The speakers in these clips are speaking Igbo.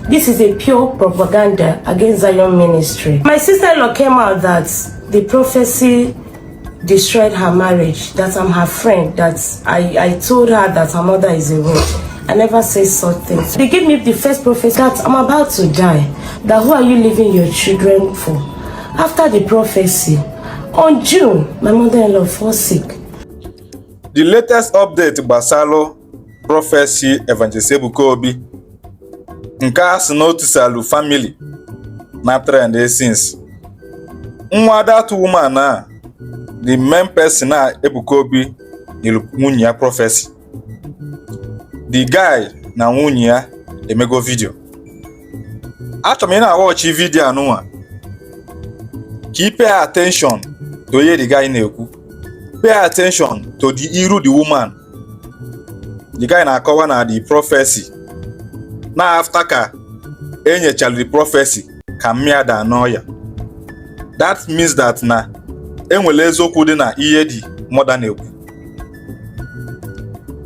This is a pure propaganda against Zion Ministry. My sister-in-law came out that the prophecy destroyed her marriage, that I'm her friend, that I told her that her mother is a witch. I never say such things. They gave me the first prophecy that I'm about to die. That who are you leaving your children for? After the prophecy, on June, my mother-in-law fall sick. The latest update gbasalụ prophecy Evangelist Ebuka Obi nke a sị na otisalu family na trend since nwa that woman a, the main person a Ebuka Obi nyere nwunye ya prophecy, the guy na nwunye ya emego video. Achọrọ m ị na-awatchi video anụnwa ka ị pay attention to ihe the guy na-ekwu. Pay attention to the iru the woman. The guy na-akọwa na the prophecy na after ka enyechara the prophecy ka mmịa daa n'ọya. That means that na enwere eziokwu dị na ihe the mother na-ekwu.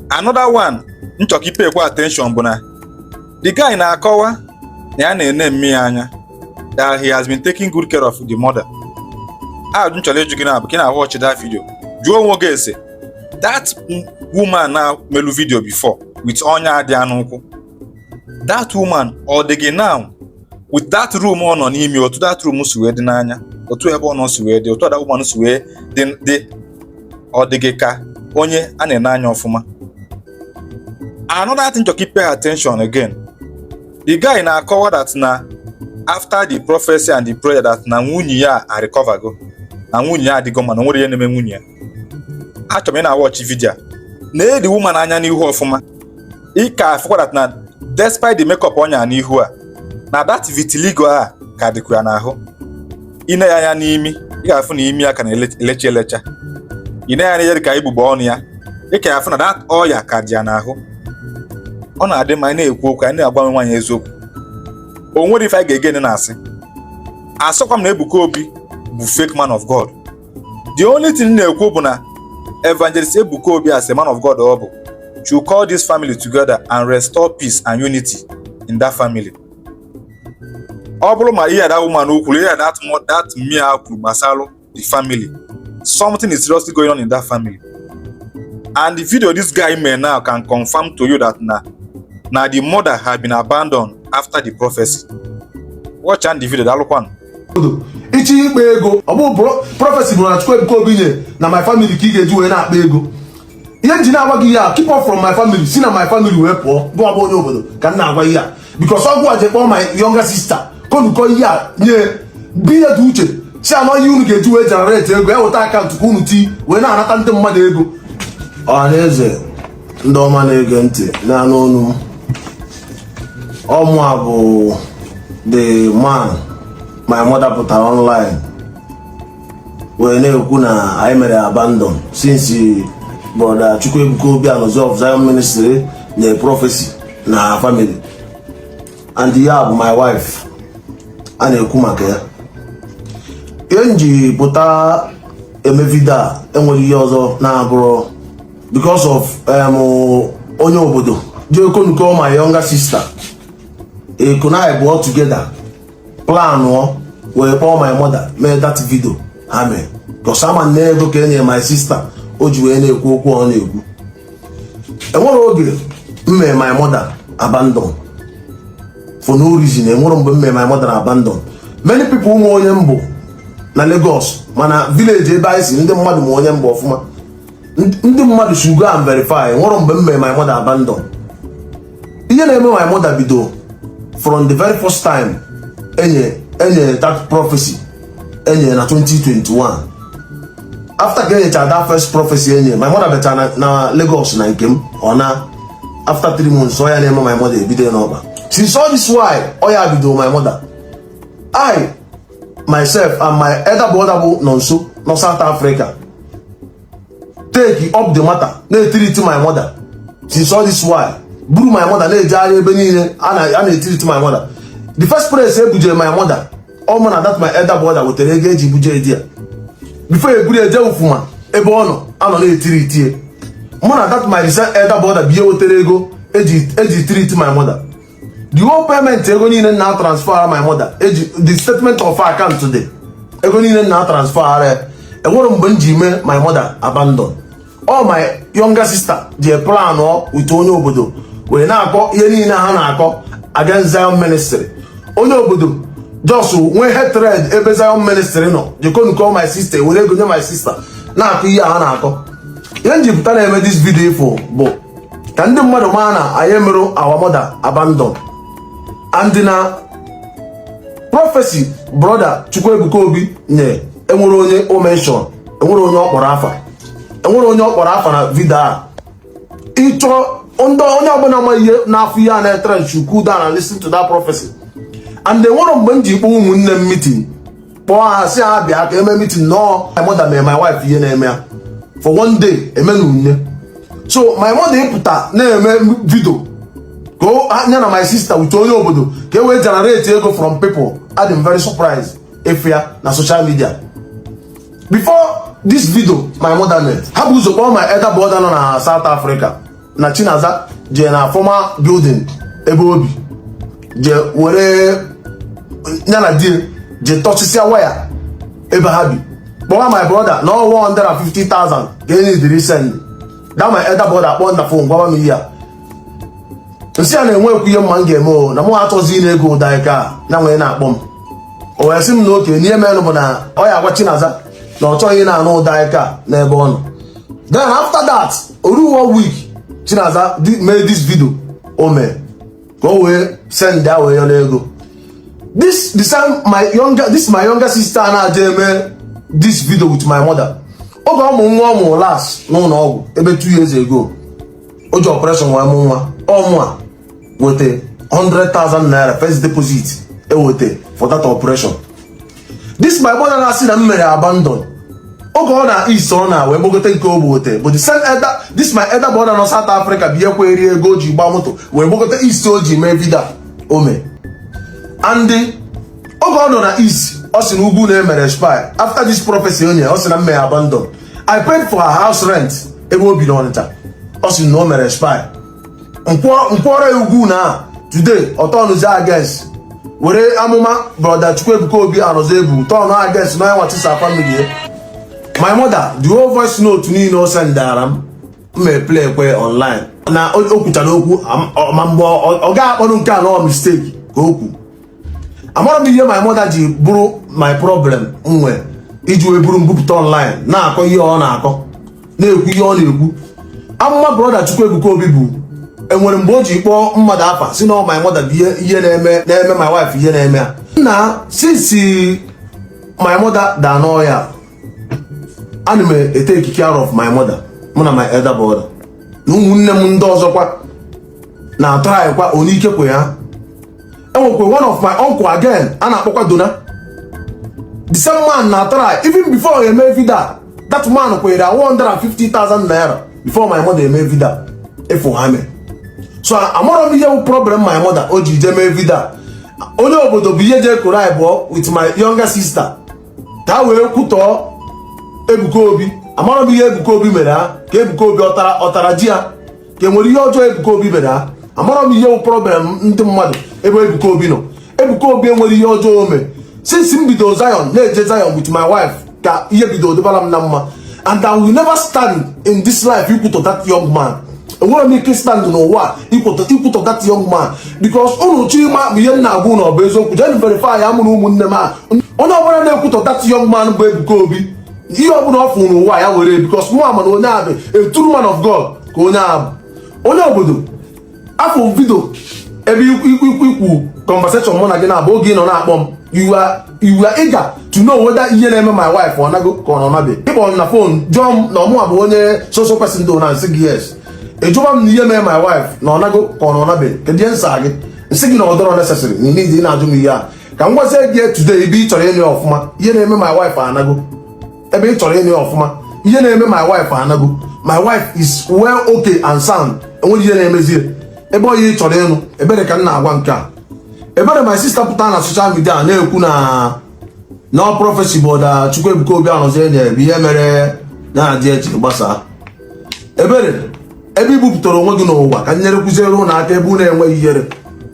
Another one nchọ ka ị pay attention bụ na the guy na-akọwa na ya na-ene mmi ya anya, that he has been taking good care of the mother. Ajụ m chọrọ ịjụ gị na bụ ka ị na-watch that video, jụọ onwe gị ese that woman na melu video before with ọnya dị ya n'ụkwụ, that woman, ọ dị gị now with that room ọ nọ n'ime, otu that room si wee dị n'anya, otu ebe ọ nọ si wee dị, otu that woman si wee dị dị, ọ dị gị ka onye a na-ene anya ọfụma? Another thing to keep pay attention again, the guy na-akọwa that na after the prophecy and the prayer, that na nwunye ya a recover go, na nwunye ya adịgo, mana o nwere ihe na-eme nwunye ya. Achọrọ m ị na-watch video a na the woman anya n'ihu ọfụma. Ị ka afụkwa that na despite the makeup ọ nya n'ihu a, na that vitiligo a ka dịkwa ya n'ahụ. Ine ya anya n'imi, ị ga-afụ na imi ya ka na-elecha elecha. Ị na ya anya dị ka igbugbo ọnụ ya, ị ka ya afụ na that ọya ka dị ya n'ahụ. Ọ na-adị mma anyị na-ekwu okwu, anyị na-agwa nwaanyị eziokwu. O nwere ife anyị ga-ege na-asị asọkwa m na Ebuka Obi bụ fake man of God. The only thing m na-ekwu bụ na Evangelist Ebuka Obi, as a man of God ọ bụ, should call this family together and restore peace and unity in that family. Ọ bụrụ ma ihe that woman kwuru, ihe that mmia kwuru gbasalụ the family, something is seriously going on in that family. And the video this guy made now can confirm to you that na the mother had been abandoned after the prophecy. Watch and the video. Daalụkwanụ. Ịchọ ikpe ego, ọ bụ prophecy bụ na Chukwuebuka Obi nye na my family ka ị ga-eji wee na-akpa ego. Ihe m ji na-agwa gị ihe a, keep off from my family, si na my family wee pụọ. Gụọ bụ onye obodo ka m na-agwa ihe a, because ọgwụ a je kpọọ my younger sister konukọ ihe a nye binye dị uche si anọ ihe unu ga-eji wee generate ego, eweta account ka unu tii wee na-anata ndị mmadụ ego. Ọhaneze, ndị ọma na-ege ntị na-anụ ọnụ m, ọmụ a bụ the man my mother pụtara online wee na-ekwu na anyị mere abandon since Brother Chukwuebuka Obi Anozie of Zion Ministry na prophecy na family. And ya bụ my wife a na-ekwu maka ya. Ihe m ji pụta eme video a enweghị ihe ọzọ na-abụrụ because of onye obodo jee konuko my younger sister ekunai bụ all together plan ọ wee kpọọ my mother mee that video ha mee, because ama na ego ka e nyere my sister o ji wee na-ekwu okwu ọ na-ekwu. Enwere oge m mee my mother abandon for no reason. Enwere mgbe m mee my mother abandon. Many people ụmụ onye mbụ na Lagos, mana village ebe anyị si, ndị mmadụ ma onye mbụ ọfụma. Ndị mmadụ should go and verify. Enwere mgbe m mee my mother abandon. Ihe na-eme my mother bido from the very first time enye that prophecy enye na 2021. After ka enyechara that first prophecy enye my mother, bịachara na Lagos na nke m, ọ na after 3 months ọ ya na-eme my mother ebido n'ọkpa. Since all this while ọ ya bido my mother, I myself and my elder brother bụ nọ nso nọ South Africa take up the matter, na-etreat my mother. Since all this while, buru my mother na-ejegharị ebe niile a na-etreat my mother. The first place ebujere my mother, ọ mụ na that my elder brother wetara ego eji buje di ya before eburu eje Ufuma ebe ọ nọ anọ na-etreat ya. Mụ na that my elder brother bụ ihe wetara ego eji treat my mother. The whole payment, ego niile na transfer my mother, eji the statement of account dị, ego niile na transfer ara, enwere mgbe m ji mee my mother abandon. All my younger sister ji plan with onye obodo wee na-akọ ihe niile ha na-akọ against Zion Ministry. Onye obodo just nwee hatred ebe Zion Ministry nọ, jekonukọ my sister, were ego nye my sister, na-akọ ihe ha na-akọ. Ihe m ji pụta na-eme this video ifo bụ ka ndị mmadụ maa na anyị emerụ our mother abandon, and na prophecy brother Chukwuebuka Obi nye, enwere onye o mention, enwere onye ọ kpọrọ afa, enwere onye ọ kpọrọ afa na video a. Ịchọ ndị onye ọbụla ma ihe n'afọ ihe a na-etre should cool down and listen to that prophecy. And enwere mgbe m ji kpọọ ụmụnne m meeting, kpọọ ha, si ha bịa ka eme meeting nọọ my mother mere my wife ihe na-eme ya for one day emenu nne. So my mother ịpụta na-eme video ka ya na my sister with onye obodo ka e wee generate ego from people, adị very surprised efu ya na social media. Before this video my mother made, ha bụ ụzọ kpọọ my elder brother nọ na South Africa na Chinaza jee na former building ebe obi, jee were ya na die jee tọchịsịa waya ebe ha bi, kpọwa my brother na ọ 150,000 ka e nidiri send. That my elder brother kpọọ na phone gwawa m ihe a, nsị a na-enwekwu ihe mma m ga-eme o na mụ achọzi na ego ụda ike a na nwee na-akpọ m. O wee sị m na oke n'ihe merenụ bụ na ọ ya agwa Chinaza na ọ chọghị na-anụ ụda ike a n'ebe ọ nọ. Then after that, oru one week, Chinaza mee this video o mee ka o wee send ya wee yọrọ ego. This the same my younger, this my younger sister na-aja eme this video with my mother oge ọ mụ nwa, ọ mụ last n'ụlọ ọgwụ ebe 2 years ago, o ji operation wee mụ nwa. Ọmụ a weta 100,000 naira first deposit eweta for that operation. This my mother na-asị na m mere abandon oge ọ na east, ọ na wee gbogote nke o gbogote bụ the same elder, this my elder brother nọ South Africa bụ ihe kweri ego o ji gba moto wee gbogote east o ji mee video o mee. And oge ọ nọ na east, ọ sị na ugwu na-emere spy. After this prophecy onye ọ sị na m mere abandon, I paid for her house rent ebe o bi n'Ọnịcha. Ọ sị na o mere spy nkwọrọ ya ugwu na today ọtọnụzi against, were amụma brother Chukwuebuka Obi anọzọ ebu turn against na onye nwatisa family ya. My mother, the whole voice note niile o sendara m, m play kwe online na o kwuchara okwu ma mgbe ọ ga-akpọrọ nke a nọ mistake ka o kwu. Amara m ihe my mother ji bụrụ my problem nwe iji wee buru mbupụta online na-akọ ihe ọ na-akọ, na-ekwu ihe ọ na-ekwu. Amụma brother Chukwuebuka Obi bụ enwere mgbe o ji kpọọ mmadụ afa si na ọ my mother bụ ihe na-eme my wife ihe na-eme ya na since my mother daa n'ọya, ana m etake care of my mother, mụ na my elder brother na ụmụnne m ndị ọzọkwa na-atụrụ onye ike kwe ha. Enwekwe one of my uncle again a na-akpọkwa Dona, the same man na try. Even before eme video, that man kwere 150,000 naira before my mother eme video ịfụ ha mee. So amarọ m ihe bụ problem my mother o ji je mee video. Onye obodo bụ ihe je koro anyị bụọ with my younger sister ka ha wee kwutọọ Ebuka Obi. Amarọ m ihe Ebuka Obi mere ha, ka Ebuka Obi ọtara ji ya, ka enwere ihe ọjọọ Ebuka Obi mere ha. Amarọ m ihe bụ problem ndị mmadụ ebe Ebuka Obi nọ. Ebuka Obi enwere ihe ọjọọ o mere. Since m bido Zion, na-eje Zion with my wife, ka ihe bido dịbara m na mma, and I will never stand in this life ikwutọ that young man. Enwere m ike stand n'ụwa ikwutọ that young man because unu chọ ịma bụ ihe m na-agwa unu ọ bụ eziokwu, jen verify ya. Mụ na ụmụnne m a, onye ọbụla na-ekwutọ that young man bụ Ebuka Obi, ihe ọbụla ọ fụrụ n'ụwa ya were, because mụ ama na onye a bụ a true man of God ka onye a bụ. Onye obodo, afọ video ebe ikwu conversation mụ na gị na-abụ oge ị nọ na-akpọ m, you are eager to know whether ihe na-eme my wife ọ nago ka ọ nọ nabe. Ịkpọ m na phone jụọ m na ọmụnwa bụ onye social person do na nsị gị yes. Ejụba m na ihe mee my wife na ọ nago ka ọ nọ nabe, kedu ihe nsa gị? Nsị gị na ọ dọrọ necessary na need ị na-ajụ m ihe a. Ka m gwazie gị today, ebe ị chọrọ ịnụ ya ọfụma, ihe na-eme my wife anago. Ebe ị chọrọ ịnụ ya ọfụma, ihe na-eme my wife anago. My wife is well, okay and sound. Enweghị ihe na-emezie ebe onye ị chọrọ ịnụ. Ebere ka m na-agwa nke a, ebere my sister pụta na social media na-ekwu na prophecy bụ ọda Chukwuebuka Obi anọzie nyere bụ ihe mere na-adị eji gbasaa. Ebere, ebe i bupụtara onwe gị n'ụwa, ka nyere kụziere ụnụ aka ebe unu enweghị ihere.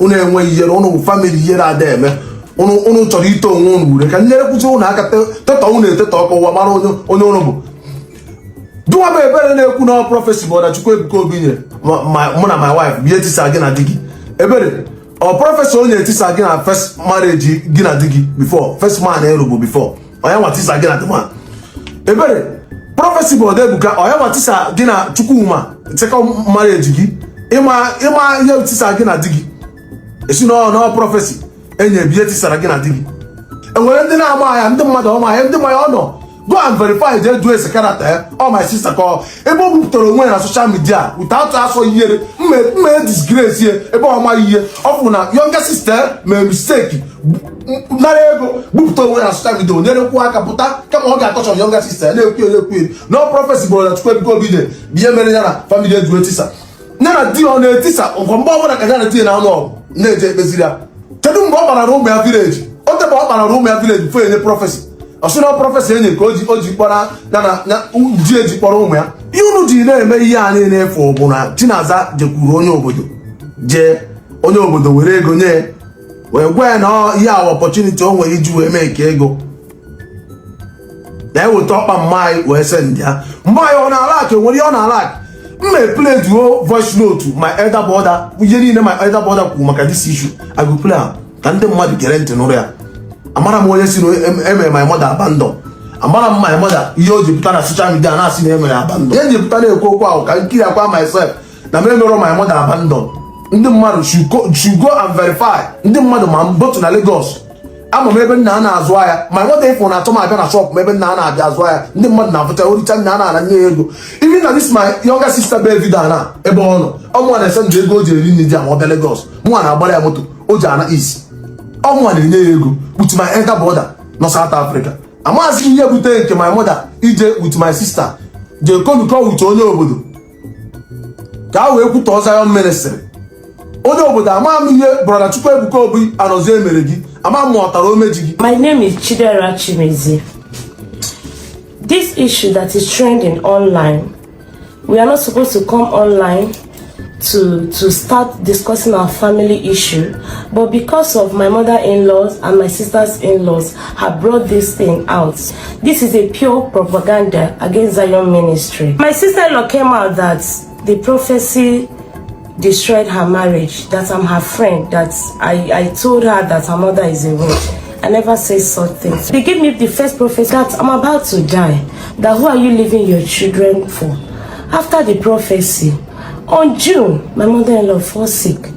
Unu enweghị ihere. Unu bụ family ihere ada eme unu. Unu chọrọ ite onwe unu ure ka nyere kwụsị unu aka tetọ unu etetọ ọkụ ụwa mara onye onye unu bụ. Dụwa bụ Ebere na-ekwu na prophecy bụ ọda Chukwu Ebuka Obi nye mụ na my wife bụ ihe tisa gị na di gị. Ebere, ọ prophecy onye etisa gị na first marriage gị na di gị before, first man elu bụ before onye nwa tisa gị na di man. Ebere, prophecy bụ ọda Ebuka onye nwa tisa gị na Chukwuma second marriage gị. Ịma ịma ihe tisa gị na di gị esi na ọ prophecy enye bụ ihe tisara gị na di gị. Enwere ndị na-ama ya, ndị mmadụ ọma ya, ndị ma ya ọ nọ. Go and verify, jee jụọ ese character ya. Ọ my sister ka ọ ebe o bupụtara onwe ya na social media without asọ ihere mma disgrace ye ebe ọ maghị ihe ọ fụ na younger sister mee mistake, nara ego, bupụta onwe ya na social media, onyere kwuo aka pụta kama ọ ga-atọchọ younger sister ya na-ekwu ekwu na prophecy bụ na Chukwu Ebuka Obi nye bụ ihe mere ya na family eju etisa ya na di. Ọ na-etisa nkwa mgbe ọbụla ka ya na di ya na-anụ ọgụ na-eje ekpeziri ya. Kedu mgbe ọ kparara ụmụ ya village? O tebe ọ kparara ụmụ ya village before enye prophecy. Ọ sị na prophecy enye ka o ji kpọrọ ya na di eji kpọrọ ụmụ ya. Ihe unu ji na-eme ihe a niile efu bụ na Chinaza jekwuru onye obodo, jee onye obodo were ego nye ya, wee gwa ya na ihe a opportunity o nwere iji wee mee ka ego na-eweta ọkpa mma anyị wee send ya mgbe anyị ọ na-ala akụ enwere ihe ọ na-ala akụ. M play duo voice note my elder brother, ihe niile my elder brother kwuru maka this issue. I go play am ka ndị mmadụ gere ntị nụrụ ya. Amara m onye si na emere my mother abandon. Amara m my mother ihe o ji pụta na social media na-asị na emere abandon. Ihe ji pụta na-ekwu okwu ahụ ka nkiri akwa myself na m emerọ my mother abandon. Ndị mmadụ should go and verify. Ndị mmadụ ma botu na Lagos, ama m ebe nna a na-azụ ahịa. Ma nweta ịfụ na achọ m abịa na shop m ebe nna a na-abịa azụ ahịa, ndị mmadụ na-afụcha oricha nna a na-ana nye ya ego. Even na this my younger sister be video na ebe ọ nọ, ọmụnwa na-ese ndụ ego o ji eri nri ji ama ọ bịa Lagos. Mụnwa na-agbara ya moto o ji ana east, ọmụnwa na-enye ya ego with my elder brother nọ South Africa. Amaghịzi ihe bute nke my mother ije with my sister jee konukọ with onye obodo ka a wee kwutọọ Zion Ministry. Onye obodo, ama m ihe brother Chukwuebuka Obi Anọzie mere gị. Ama m ma ọ tara omeji gị. My name is Chidera Chimezi. This issue that is trending online, we are not supposed to come online to start discussing our family issue, but because of my mother-in-laws and my sisters-in-laws have brought this thing out. This is a pure propaganda against Zion Ministry. My sister-in-law came out that the prophecy destroyed her marriage, that I'm her friend, that I told her that her mother is a witch. I never say such things. They gave me the first prophecy that I'm about to die, that who are you leaving your children for? After the prophecy, on June, my mother-in-law fall sick.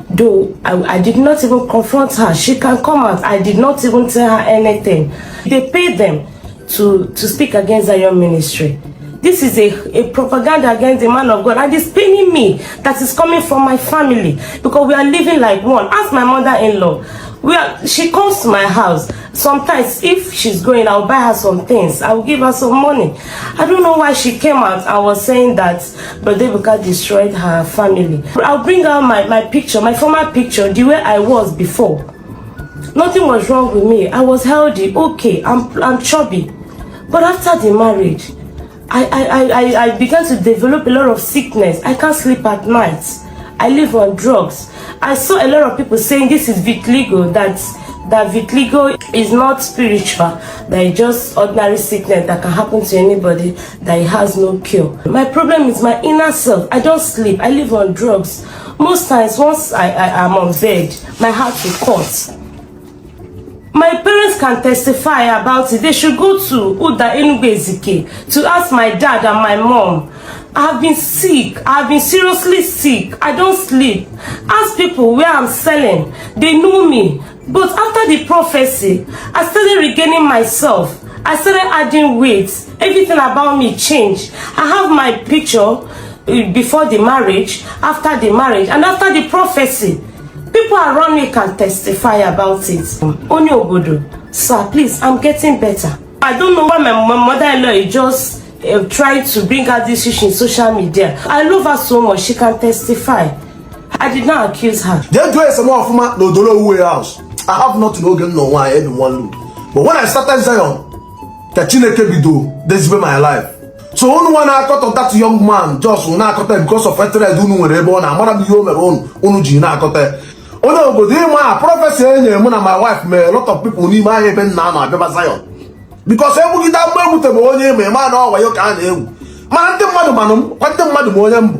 Though I did not even confront her. She can come out. I did not even tell her anything. They paid them to speak against Zion Ministry. This is a propaganda against the man of God, and it's paining me that is coming from my family because we are living like one. Ask my mother-in-law. She comes to my house. Sometimes if she's going, I'll buy her some things. I will give her some money. I don't know why she came out and was saying that Brother Ebuka destroyed her family. I'll bring out my picture, my former picture, the way I was before. Nothing was wrong with me. I was healthy, okay, I'm chubby. But after the marriage, I began to develop a lot of sickness. I can't sleep at night. I live on drugs. I saw a lot of people saying this is vitiligo, that vitiligo is not spiritual, that it's just ordinary sickness that can happen to anybody, that it has no cure. My problem is my inner self. I don't sleep. I live on drugs. Most times, once I am on bed, my heart will cut. My parents can testify about it. They should go to Uda Enugu Ezike to ask my dad and my mom. I have been sick. I have been seriously sick. I don't sleep. Ask people where I'm selling. They know me. But after the prophecy, I started regaining myself. I started adding weight. Everything about me changed. I have my picture before the marriage, after the marriage, and after the prophecy. People around me can testify about it. Onye obodo, sir, please, I'm getting better. I don't know why my mother-in-law is just trying to bring out this issue in social media. I love her so much, she can testify. I did not accuse her. Jee jụọ ese m ọfụma na Odolo warehouse. I have nothing oge m nọ nwaanyị ebi one load, but when I started Zion ka Chineke bido dezibe my life. So unu nwa na-akọtọ that young man, just na-akọta because of hatred unu nwere ebe ọ na-amara m ihe o mere unu, unu ji na-akọta ya. Onye obodo, ịma a prophecy e nyere mụ na my wife mere a lot of people n'ime ahịa ebe nna anọ abịaba Zion, because egbugide mgbe egwutebe onye ịma ịma na ọwayo ka a na-egwu. Mana ndị mmadụ manụ m kwa, ndị mmadụ ma onye m bụ.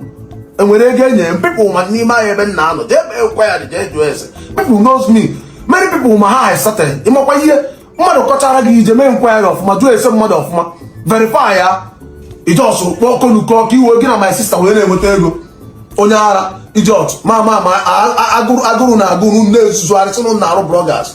Enwere ego enye m people ma n'ime ahịa ebe nna anọ. Jee mee ekwe ya, jee jụọ ese. People knows me, many people ma ha. I started. Ịmakwa ihe mmadụ kọchara gị, ije mee nkwa ya ọfụma, jụọ ese mmadụ ọfụma, verify ya. Ijos kpọọ konukọ ka iwe gị na my sister wee na-enweta ego. Onye ara, ijot ma ma ma agụrụ, agụrụ na agụrụ na-ezuzugharị sị na arụ bloggers.